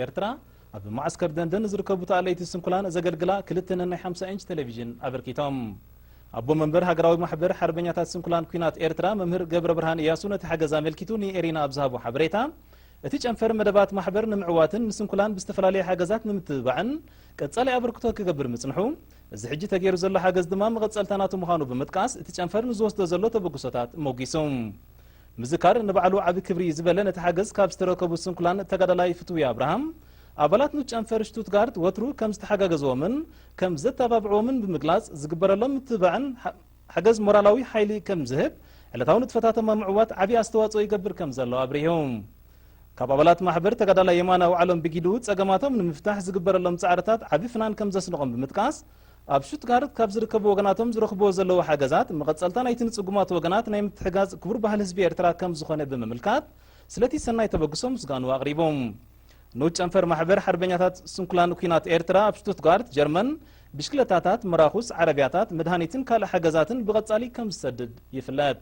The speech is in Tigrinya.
ኤርትራ ኣብ ማዕስከር ደንደን ዝርከቡ ተኣለይቲ ስንኩላን ዘገልግላ ክልተ ነናይ ሓምሳ ኢንች ቴሌቪዥን ኣበርኪቶም። ኣቦ መንበር ሃገራዊ ማሕበር ሓርበኛታት ስንኩላን ኲናት ኤርትራ መምህር ገብረ ብርሃን እያሱ ነቲ ሓገዝ ኣመልኪቱ ንኤሪና ኣብ ዝሃቦ ሓበሬታ፣ እቲ ጨንፈር መደባት ማሕበር ንምዕዋትን ንስንኩላን ብዝተፈላለየ ሓገዛት ንምትብባዕን ቀጻሊ ኣበርክቶ ክገብር ምጽንሑ፣ እዚ ሕጂ ተገይሩ ዘሎ ሓገዝ ድማ መቐጸልታ ናቱ ምዃኑ ብምጥቃስ፣ እቲ ጨንፈር ንዝወስዶ ዘሎ ተበግሶታት ሞጊሱ። ምዝካር ንባዕሉ ዓቢ ክብሪ እዩ ዝበለ ነቲ ሓገዝ ካብ ዝተረከቡ ስንኩላን ተጋዳላይ ፍትዊ ኣብርሃም፣ ኣባላት ንጨንፈር ሽቱትጋርት ወትሩ ከም ዝተሓጋገዝዎምን ከም ዘተባብዕዎምን ብምግላጽ፣ ዝግበረሎም ምትብባዕን ሓ-፣ ሓገዝ ሞራላዊ ሓይሊ ከም ዝህብ፣ ዕለታዊ ንጥፈታቶም ኣብ ምዕዋት ዓቢ ኣስተዋጽኦ ይገብር ከም ዘሎ ኣብሪሁ። ካብ ኣባላት ማሕበር ተጋዳላይ የማነ ኣውዓሎም ብጊዱ፣ ጸገማቶም ንምፍታሕ ዝግበረሎም ጻዕርታት ዓቢ ፍናን ከም ዘስንቖም ብምጥቃስ፣ ኣብ ሹትጋርት ካብ ዝርከቡ ወገናቶም ዝረኽብዎ ዘለዉ ሓገዛት፣ መቐጸልታ ናይቲ ንጽጉማት ወገናት ናይ ምትሕጋዝ ክቡር ባህሊ ህዝቢ ኤርትራ ከም ዝኾነ ብምምልካት፣ ስለቲ ሰናይ ተበግሶ ምስጋኑ ኣቕሪቡ። ንኡስ ጨንፈር ማሕበር ሓርበኛታት ስንኩላን ኲናት ኤርትራ ኣብ ሽቱትጋርት ጀርመን፣ ብሽክለታታት፣ መራኹስ፣ ዓረብያታት፣ መድሃኒትን ካልእ ሓገዛትን ብቐጻሊ ከም ዝሰድድ ይፍለጥ።